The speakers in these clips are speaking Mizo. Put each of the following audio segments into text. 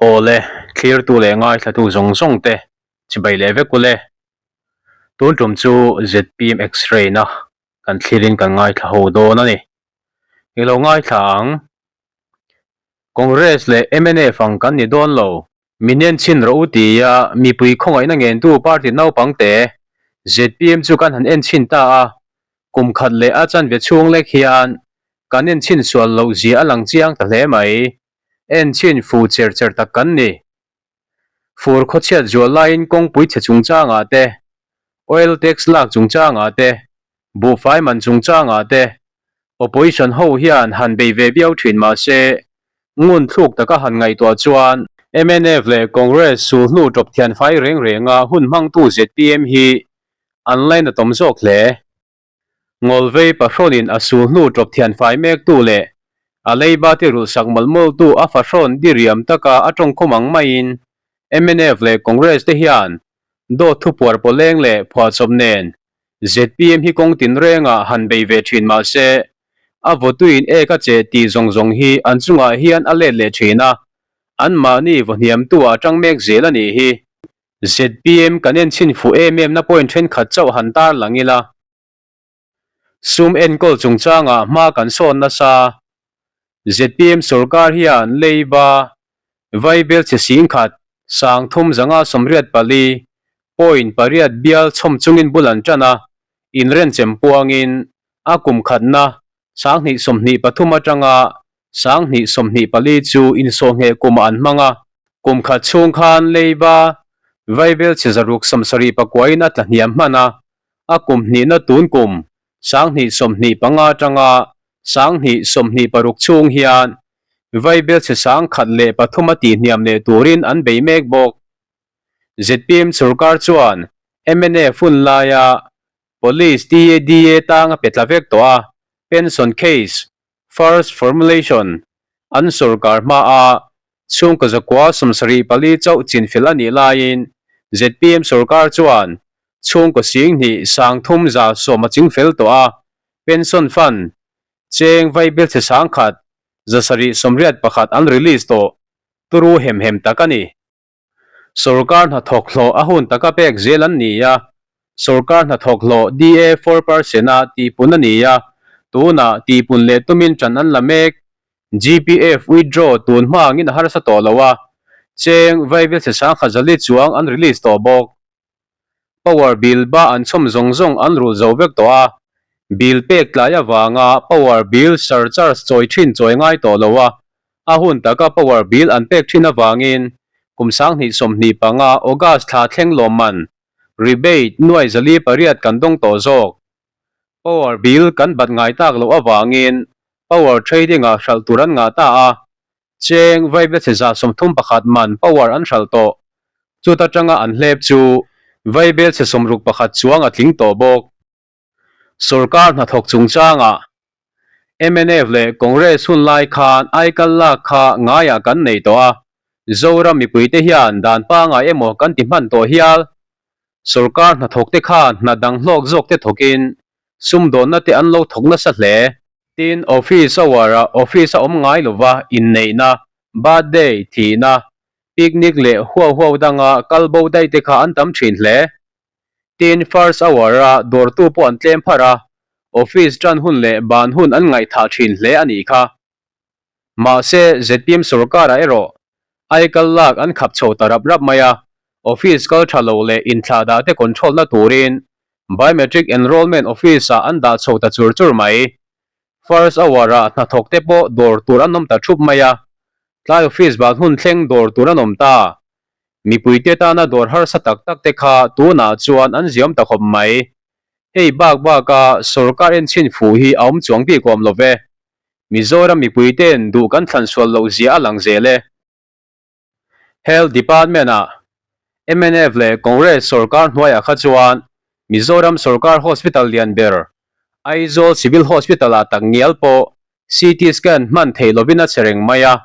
Awle, thlirtu leh ngaithlatu zawng zawng te chibai leh vek ule. Tun tum chu zpm X-ray na kan thlirin kan ngaithla ho dawn a ni. I lo ngaithla ang. Congress leh mnf ang kan ni dawn lo. Min en chhin rawh u tia mipui khawngaihna ngentu party naupang te zpm chu kan han en chhin ta a, kum khat leh a chanve chhung lek hian kan en chhin sual loh zia a lang chiang ta hle mai. En chhin fu cher cher tak kan ni. Fur khawchhiat zual laiin kawngpui chhe chungchangah te, oil tax lak chungchangah te, buhfai man chungchangah te opposition ho hian han bei ve viau thin mah se, ngun thluk taka han ngaihtuah chuan mnf leh Congress sulhnu tawp thian fai reng renga hun hmangtu zpm hi an lainatawm zawk hle. Ngawlvei pahrawnin a sulhnu tawp thian fai mektu leh a leiba te rulhsak mawlh mawlhtu a fahrawn diriam taka a tawngkhum ang maiin mnf leh Congress te hian dawt thupuar pawleng leh phuahchawp nen zpm hi kawng tinrengah han bei ve thin mah se a vawtuin ek a cheh tih zawng zawng hi an chungah hian a let leh thin a, anmahni vawhniamtu ah tang mek zel a nih hi. Zpm kan en chhin fuh em em na point thenkhat chauh han tar lang ila. Sum enkawl chungchangah hma kan sawn nasa. Zpm sorkar hian leiba vaibel chhe singkhat 30 584 point pariat bial chhawm chungin bul an tan a, inrenchem puangin a kum khatna 2023 atanga 2024 chu insawhngheh kumah an hmang a, kum khat chhung khan leiba vaibel chhe 679 in a tla hniam hman a, a kum hnihna tun kum 2025 atanga 2026 chhung hian vaibel chhe 1003 a tihhniam leh turin an bei mek bawk. Zpm sorkar chuan mnf hun laia Police DADA tang a pe tla vek tawh a, pension case, first formulation, an sorkar hmaa chhungkaw zakua 74 chauh chinfel a nih laiin zpm sorkar chuan chhungkaw 23 110 a chingfel tawh a, pension fund cheng vaibel chhe 100 781 an release tawh turu hem hem tak a ni. Sorkar hnathawk hlawh a hun taka pek zel an ni a, sorkar hnathawk hlawh DA 4% a tihpun a ni a, tunah tihpun leh tumin ṭan an la mek. GPF withdraw tun hma angin a harsa tawh lo a, cheng vaibel chhe 1004 chuang an release tawh bawk. Power bill ba an chhawm zawng zawng an rulh zo vek tawh a, bill pek tlai avanga power bill surcharge chawi thin chawi ngai tawh lo a, a hun taka power bill an pek thin avangin kum 2025 August thla thleng lawmman, rebate, nuai 408 kan dawng tawh zawk. Power bill kan bat ngai tak loh avangin power trading-ah hralh tur an ngah ta a, Cheng vaibla chhe 31 man power an hralh tawh. Chuta tanga an hlep chu vaibel chhe 61 chuang a tling tawh bawk. Sorkar hnathawk chungchangah mnf leh Congress hun lai khan aikal lak kha ngaiah kan nei tawh a, Zoram mipuite hian dan pangai emaw kan ti hman tawh hial. Sorkar hnathawkte khan hna dang hlawk zawkte thawkin sumdawnna te an lo thawk nasa hle. Tin, office hour-ah office a awm ngai lova inneihna, birthday, thihna, picnic leh huau huau danga kal bo daih te kha an tam thin hle. Tin, first hour-a dawrtu pawh an tlem pharh a, office tan hun leh ban hun an ngaihthah thin hle a nih kha. Mahse, zpm sorkarah erawh aikal lak an khap chho ta rap rap mai a, office kal tha lo leh inthlahdah te control na turin Biometric Enrollment Office-ah an dah chho ta chur chur mai. First hour-ah hnathawk te pawh dawr tur an awm ta thup mai a, tlai office ban hun thleng dawr tur an awm ta. Mipuite tana dawr harsa tak tak te kha tunah chuan an ziam ta khawp mai. Hei bak baka sorkar enchhin fuh hi a awm chuang bik awm lo ve. Mizoram mipuite'n duh kan thlan sual loh zia a lang zel e. Health Department-ah mnf leh Congress sorkar hnuaiah kha chuan Mizoram sorkar hospital lian ber Aizawl Civil Hospital-ah tak ngial pawh CT scan hman theih lovin a che reng mai a,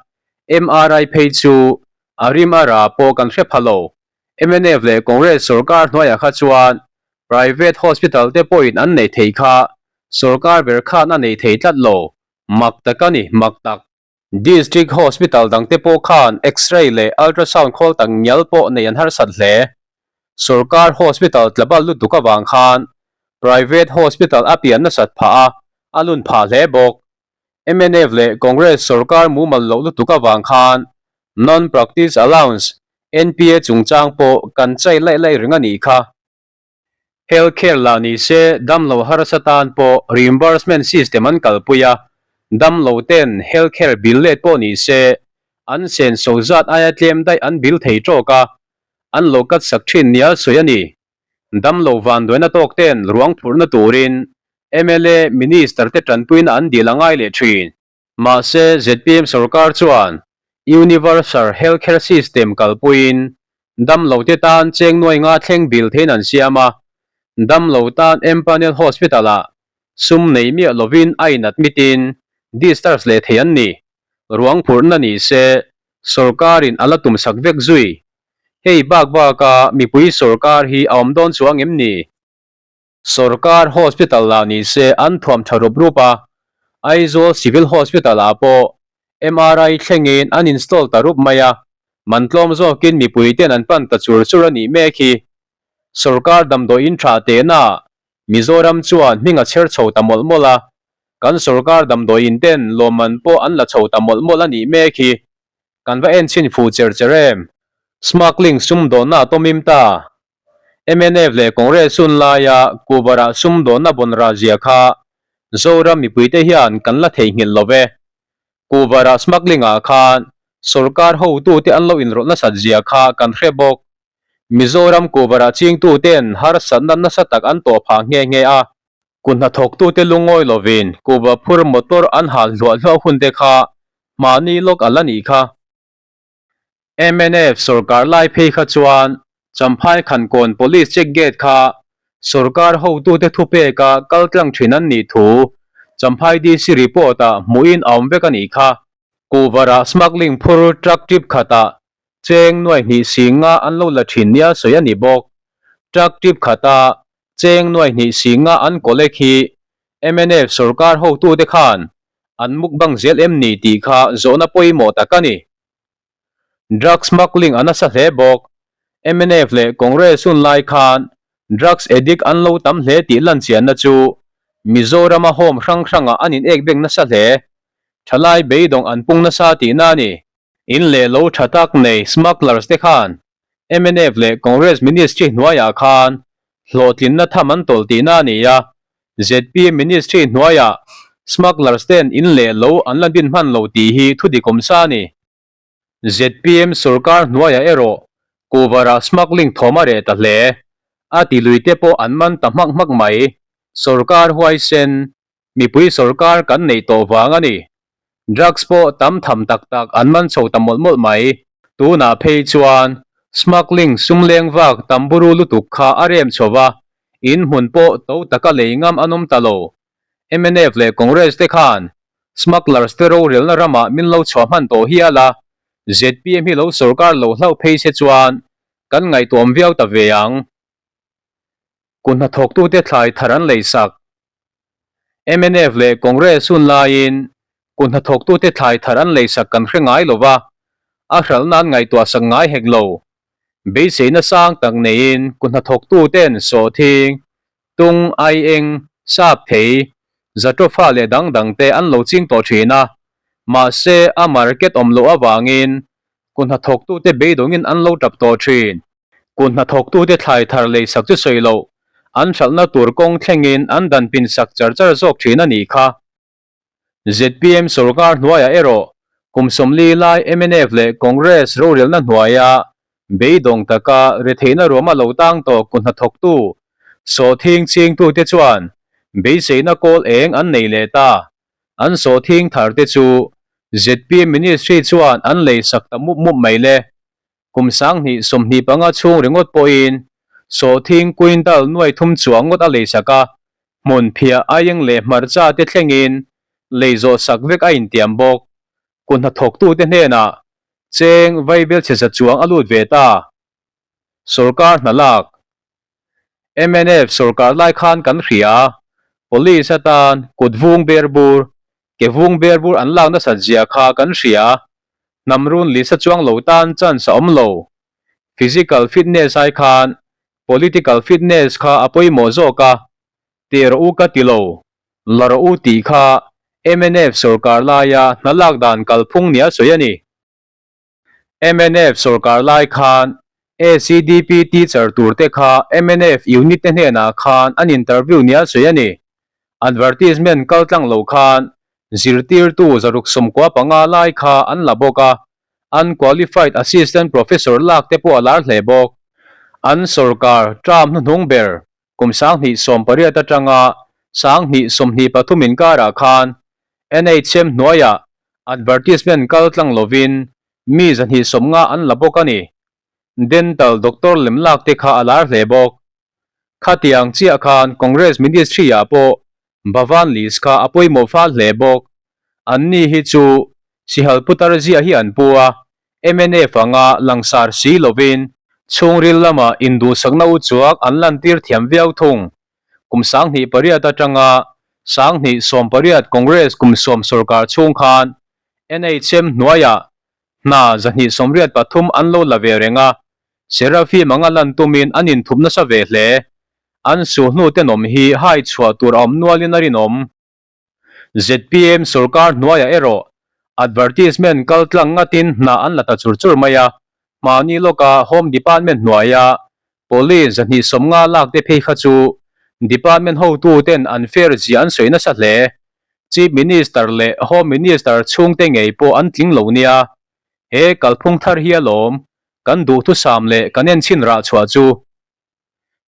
MRI phei chu a rim a ra pawh kan hre pha lo. Mnf leh Congress sorkar hnuaiah kha chuan private hospital te pawhin an neih theih kha sorkar ber khan a nei thei tlat lo. Mak tak a ni, mak tak. District Hospital dangte pawh khan X-ray leh Ultrasound khawl tak ngial pawh nei an harsat hle. Sorkar Hospital tlabal lutuk avang khan Private Hospital a pian nasat phah a, a lun phah hle bawk. Mnf leh Congress sorkar mumal loh lutuk avang khan Non-Practice Allowance, NPA, chungchang pawh kan chai laih laih reng a nih kha. Health care lah ni se damlo harsa tan pawh reimbursement system an kalpui a, damlo ten health care bill let pawh ni se an senso zat aia tlem daih an bill thei tawk a, an lo cut sak thin nia sawi a ni. Damlo vanduaina tawk ten ruang phurhna turin mla, minister te tanpuina an dil a ngai leh thin. Mahse, zpm sorkar chuan Universal Health Care System kalpuiin damlote tan cheng nuai nga thleng bill theiin an siam a, damlo tan Empanel Hospital-ah sum nei miah lovin a in admit-in discharge leh thei an ni. Ruang phurhna ni se sorkarin a la tumsak vek zui. Hei bak baka mipui sorkar hi a awm dawn chuang em ni? Sorkar hospital lah ni se an thuam tha rup rup a, Aizawl Civil Hospital ah pawh MRI thlengin an install ta rup mai a, man tlawm zawkin mipui ten an pan ta chur chur a nih mek hi. Sorkar damdawiin tha tehna ah Mizoram chuan hming a chher chho ta mawlh mawlh a, kan sorkar damdawiin ten lawmman pawh an la chho ta mawlh mawlh a nih mek hi. Kan va enchhin fuh cher cher em? Smuggling sumdawnna a tawmim ta. Mnf leh Congress hun laia Kuvarah sumdawnna bawn zia kha Zoram mipuite hian kan la theihnghilh lo ve. Kuvarah smuggling-ah khan sorkar hotute an lo inrawlh nasat zia kha kan hre bawk. Mizoram Kuvarah chingtuten harsatna nasa tak an tawh phah nghe nghe a. Kut hnathawktute lungawi lovin Kuva phur motor an hal hluah hluah hunte kha mahni lawk a la nih kha. Mnf sorkar lai phei kha chuan Champhai Khankawn Police check gate kha sorkar hotute thupeka kal tlang thin an nih thu Champhai DC report ah hmuhin a awm vek a nih kha. Kuvarah smuggling phur truck trip khatah cheng nuai hnih singa an lo la thin nia sawi a ni bawk. Truck trip khata cheng nuai hnih singa an collect hi mnf sorkar hotute khan an mukbang zel em ni tih kha zawhna pawimawh tak a ni. Drug smuggling a nasa hle bawk. Mnf leh Congress hun lai khan drugs addict an lo tam hle tih lan chianna chu Mizorama home hrang hrangah an in ek bek nasa hle. Thalai beidawng an pung nasa tihna a ni. In leh lo tha tak nei smugglers te khan mnf leh Congress ministry hnuaiah khan hlawhtlinna tham an tawlh tihna a ni a, zpm ministry hnuaiah smugglers ten in leh lo an la din hman lo tih hi thu dikawm sa a ni. Zpm sorkar hnuaiah erawh Kuvarah smuggling thawm a reh ta hle. A ti lui te pawh an man ta hmak hmak mai. Sorkar huaisen, mipui sorkar kan neih tawh vang a ni. Drugs pawh tam tham tak tak an man chho ta mawlh mawlh mai. Tunah phei chuan smuggling sum leng vak tam buru lutuk kha a rem chho va, in hmun pawh to taka lei ngam an awm ta lo. Mnf leh Congress te khan smugglers te rorelna ramah min lo chhuah hman tawh hial a, zpm hi lo sorkar lo hlauh phei se chuan kan ngaihtuahawm viau ta ve ang. Kut hnathawktute thlai thar an leisak. Mnf leh Congress hun laiin kut hnathawktute thlai thar an leisak kan hre ngai lo va, a hralhna an ngaihtuahsak ngai hek lo. Beiseina sang tak neiin kut hnathawktuten sawhthing, tung, aieng, sap thei, zatawfa leh dang dangte an lo ching tawh thin a, mahse a market awm loh avangin kut hnathawktute beidawngin an lo tap tawh thin. Kut hnathawktute thlai thar leisak chu sawi loh, an hralhna tur kawng thlengin an dan pin sak char char zawk thin a nih kha. Zpm sorkar hnuaiah erawh kum 40 lai mnf leh Congress rorelna hnuaia beidawng taka retheihna ruama lo tang tawh kut hnathawktu sawhthing chingtute chuan beiseina kawl eng an nei leh ta. An sawhthing tharte chu zpm ministry chuan an leisak ta mup mup mai le. Kum 2025 chhung ringawt pawhin sawhthing quintal nuai thum chuang ngawt a leisak a, hmun phiah aieng leh hmarcha te thlengin lei zawh sak vek a intiam bawk. Kut hnathawktute hnenah cheng vaibel chhe za chuang a lut ve ta. Sorkar hna lak. Mnf sorkar lai khan kan hria, Police atan kut vung ber bur. Ke vung ber bur an lak nasat zia kha kan hria. Hnam run lisa chuang lo tan chance a awm lo. Physical fitness ai khan political fitness kha a pawimawh zawk a, ti rawh u ka ti lo, la rawh u tih kha mnf sorkar laia hna lak dan kalphung nia sawi a ni. Mnf sorkar lai khan ACDP teacher tur te kha mnf unit te hnenah khan an interview nia sawi a ni. Advertisement kal tlang lo khan zirtirtu zaruk 95 lai kha an la bawk a, unqualified assistant professor lak te pawh a lar hle bawk. An sorkar term hnuhnung ber kum 2018 atanga 2023 inkarah khan NHM hnuaiah advertisement kal tlang lovin mi 250 an la bawk a ni. Dental doctor lem lak te kha a lar hle bawk. Khatiang chiah khan Congress Ministry ah pawh Bhavan list kha a pawimawh fal hle bawk. Anni hi chu Sihal putar zia hi an pu a, mnf anga langsar si lovin chhungril lama induhsakna uchuak an lantir thiam viau thung. Kum 2008 atanga 2018 Congress kum sawm sorkar chhung khan NHM hnuaiah hna 283 an lo la ve reng a, Seraphim anga lan tumin an inthup nasa ve hle. An suhnu tenawm hi hai chhuah tur a awm nualin a rinawm. Zpm sorkar hnuaiah erawh advertisement kal tlang ngatin hna an la ta chur chur mai a, mahni lawka Home Department hnuaia Police 250 lak te phei kha chu Department hotuten an fair zia an sawi nasa hle. Chief Minister leh Home Minister chhungte ngei pawh an tling lo nia. He kalphung thar hi alawm kan duhthusam leh kan enchhin rah chhuah chu.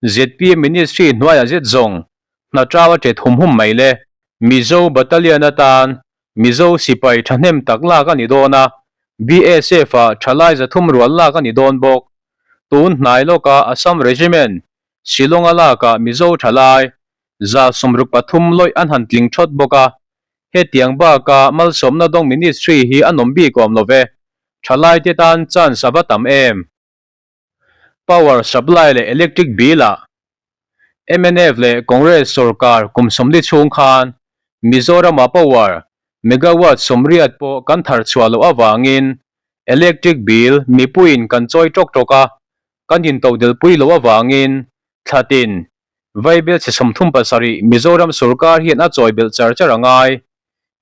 Zpm Ministry hnuaiah zet zawng hna tau a ṭet hum hum mai le. Mizo Battalion atan Mizo sipai ṭhahnem tak lak a ni dawn a, BSF ah ṭhalai 300 rual lak a ni dawn bawk. Tun hnai lawka Assam Regiment, Shillong-a lakah Mizo ṭhalai 63 lawih an han tling ṭhawt bawk a. Hetiang baka malsawmna dawng Ministry hi a nawm bik awm lo ve. Ṭhalaite tan chance a va tam em? Power supply leh electric bill ah mnf leh Congress sorkar kum 40 chhung khan Mizoram-ah power megawatt 80 pawh kan thar chhuah loh avangin electric bill mipuiin kan chawi tawk tawk a, kan intodelpui loh avangin thlatin vaibel chhe 37 Mizoram sorkar hian a chawi belh char char a ngai.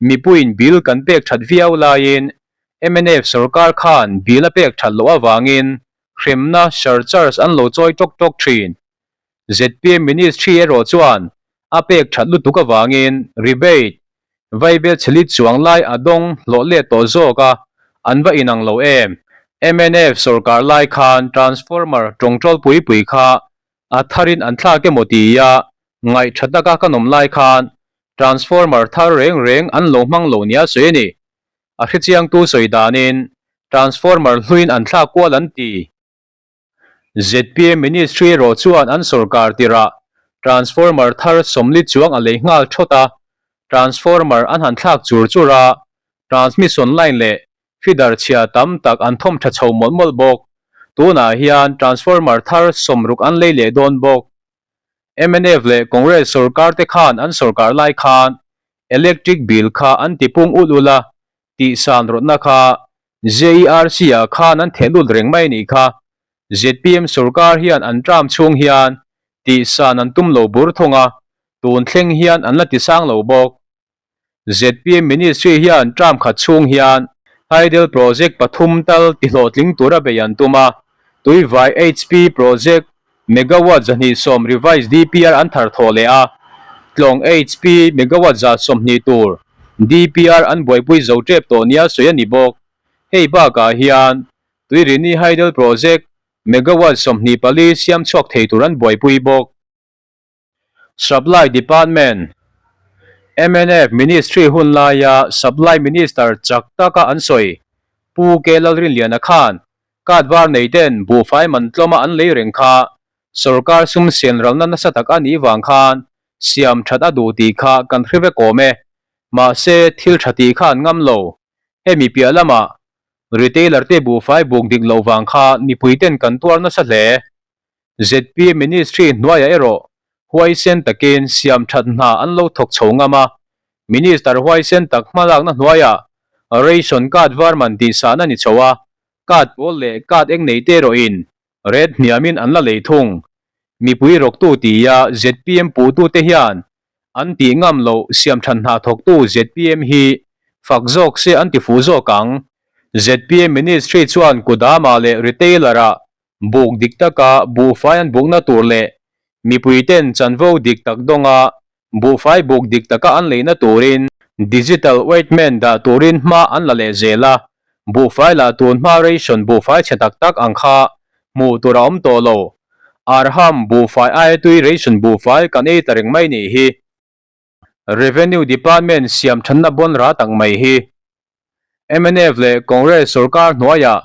Mipuiin bill kan pek that viau laiin mnf sorkar khan bill a pek that loh avangin hremna surcharge an lo chawi tawk tawk thin. Zpm ministry erawh chuan a pek that lutuk avangin rebate vaibel chhelit chuang lai a dawng hlawh let tawh zawk a, an va inang lo em. Mnf sorkar lai khan transformer tawngtawl pui pui kha a tharin an thlak emaw tia ngaih tha taka kan awm lai khan transformer thar reng reng an lo hmang lo nia sawi a ni. A hrechiangtu sawi danin transformer hluin an thlak kual an ti. Zpm Ministry erawh chuan an sorkar tirah transformer thar 40 chuang a lei nghal thawt a, transformer an han thlak chur chur a, transmission line leh feeder chhia tam tak an thawm tha chho mawlh mawlh bawk. Tunah hian transformer thar 60 an lei leh dawn bawk. Mnf leh Congress sorkar te khan an sorkar lai khan electric bill kha an ti pung ul ul a, tihsan rawtna kha JERC ah khan an theh lut reng mai a nih kha. Zpm sorkar hian an term chhung hian tihsan an tum lo bur thung a, tun thleng hian an la tisang lo bawk. Zpm Ministry hian term khat chhung hian Hydel Project pathum tal tihlawhtling tura bei an tum a, Tuivai HP Project megawatt 210 revised DPR an thar thawh leh a, Tlawng HP megawatt 120 tur DPR an buaipui zo tep tawh nia sawi a ni bawk. Hei bakah hian Tuirini Hydel Project megawatt 24 siam chhuak thei tur an buaipui bawk. Supply Department, mnf Ministry hun laia Supply Minister chak taka an sawi Pu K Lalrinliana khan card var nei ten buhfai man tlawma an lei reng kha sorkar sum sian ralna nasa tak a nih vang khan siam that a duh tih kha kan hre vek awm e. Mahse thil tha tih kha an ngam lo. Hemi piah lamah retailer te buhfai buk dik loh vang kha mipui ten kan tuar nasa hle. Zpm Ministry hnuaiah erawh huaisen takin siam that hna an lo thawk chho ngam a. Minister huaisen tak hmalakna hnuaiah ration card var man tihsahna ni chho a, card pawl leh card eng nei te erawhin rate hniamin an la lei thung. Mipui rawktu tia zpm puhtute hian an tih ngam loh siamthan hna thawktu zpm hi fak zawk se an ti fuh zawk ang. Zpm Ministry chuan Kudama leh Retailer-ah buk dik taka buhfai an bukna tur leh mipuiten chanvo dik tak dawnga buhfai buk dik taka an leina turin digital weighment dah turin hma an la leh zel a, buhfai lah tun hma ration buhfai chhe tak tak ang kha hmuh tur a awm tawh lo. Arham buhfai aia tui ration buhfai kan ei ta reng mai nih hi. Revenue Department siam thanna bawn ra tak mai hi. Mnf leh Congress sorkar hnuaiah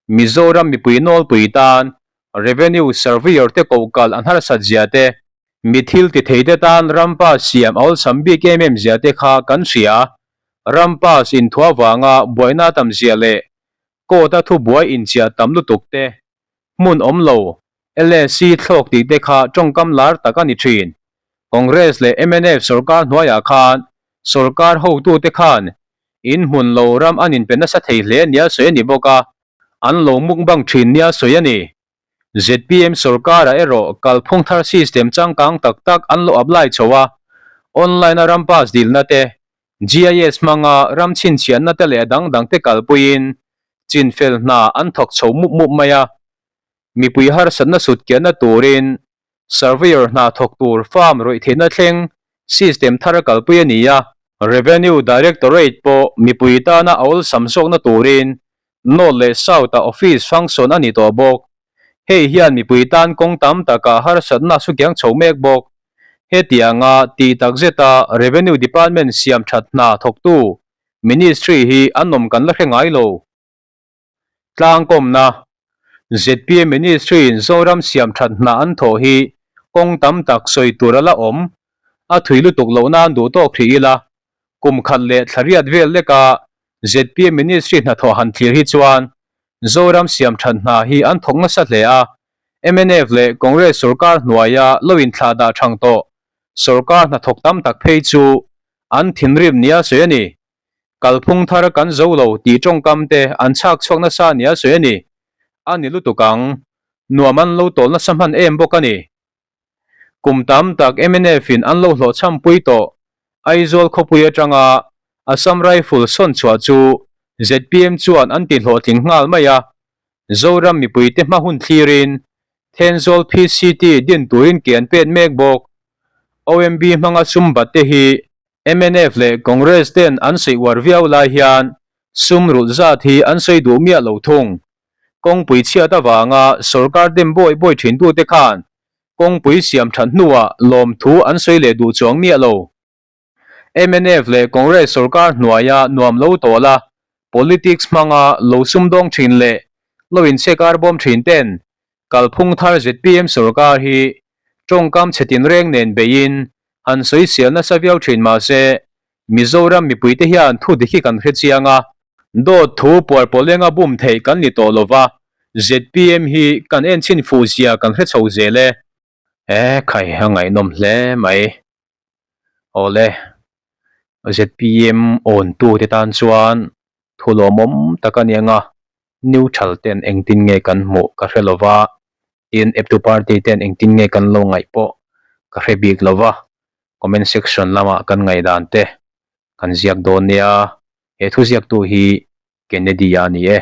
Mizoram mipui nawlpui tan Revenue Surveyor te koh kal an harsat zia te, mi thil ti thei te tan ram pass siam a awlsam bik em em zia te kha kan hria. Ram pass inthuah vanga buaina tam zia leh court a thubuai inchiah tam lutuk te, hmun awm lo, LAC thlawk tih te kha tawngkam lar tak a ni thin. Congress leh mnf sorkar hnuaiah khan sorkar hotute khan in hmun lo ram an inpe nasa thei hle nia sawi a ni bawk a, an lo mukbang thin nia sawi a ni. Zpm sorkarah erawh kalphung thar system changkang tak tak an lo apply chho a, online a ram pass dilna te, GIS hmanga ram chhinchhiahna te leh a dang dang te kalpuiin chinfel hna an thawk chho mup mup mai a. Mipui harsatna sut kiahna turin Surveyor hna thawk tur farm rawih theihna thleng system thar a kalpui a ni a. Revenue Directorate pawh mipui tana a awlsam zawkna turin North leh South-ah office function a ni tawh bawk. Hei hian mipui tan kawng tam takah harsatna su kiang chho mek bawk. Hetianga tih takzeta Revenue Department siam that hna thawktu Ministry hi an awm kan la hre ngai lo. Tlangkawmna, zpm Ministry in Zoram siam that hna an thawh hi kawng tam tak sawi tur a la awm. A thui lutuk loh nan duh tawk hrih ila, kum khat leh thla riat vel leka zpm Ministry hnathawh han thlir hi chuan Zoram siam that hna hi an thawk nasa hle a, mnf leh Congress sorkar hnuaia lo inthlah dah thang tawh sorkar hnathawk tam tak phei chu an thinrim nia sawi a ni. Kalphung thar kan zo lo tih tawngkam te an chhak chhuak nasa nia sawi a ni. A ni lutuk ang. Nuam an lo tawl nasa hman em bawk a ni. Kum tam tak mnf in an lo hlawhchham pui tawh. Aizawl khawpui atanga Assam Rifle sawn chhuah chu zpm chuan an ti hlawhtling nghal mai a. Zoram mipuite hma hun thlirin Thenzawl PCT din turin ke an pet mek bawk. OMB hmanga sum bat te hi Mnf leh Congress ten an sawi uar viau lai hian sum rulh zat hi an sawi duh miah lo thung. Kawngpui chhiat avanga sorkar dem bawi bawi thintute khan kawngpui siam that hnuah lawmthu an sawi leh duh chuang miah lo. Mnf leh Congress sorkar hnuaia nuam lo tawl a, politics hmanga lo sumdawng thin leh lo inchhekar bawm thin ten Kalphung thar zpm sorkar hi tawngkam chhe tinreng nen beiin han sawi sial nasa viau thin mahse Mizoram mipuite hian thu dik hi kan hre chiang a, dawt thu puarpawlenga bum theih kan ni tawh lova, zpm hi kan enchhin fuh zia kan hre chho zel e. E khai a ngaihnawm hle mai. Awle zpm awntute tan chuan thu lawmawm tak a ni ang a, neutral ten engtin nge kan hmuh ka hre lova, tin eptu party ten engtin nge kan lo ngaih pawh ka hre bik lova, comment section lamah kan ngaihdan te kan ziak dawn nia, he thu ziaktu hi Kennedy-a a ni e.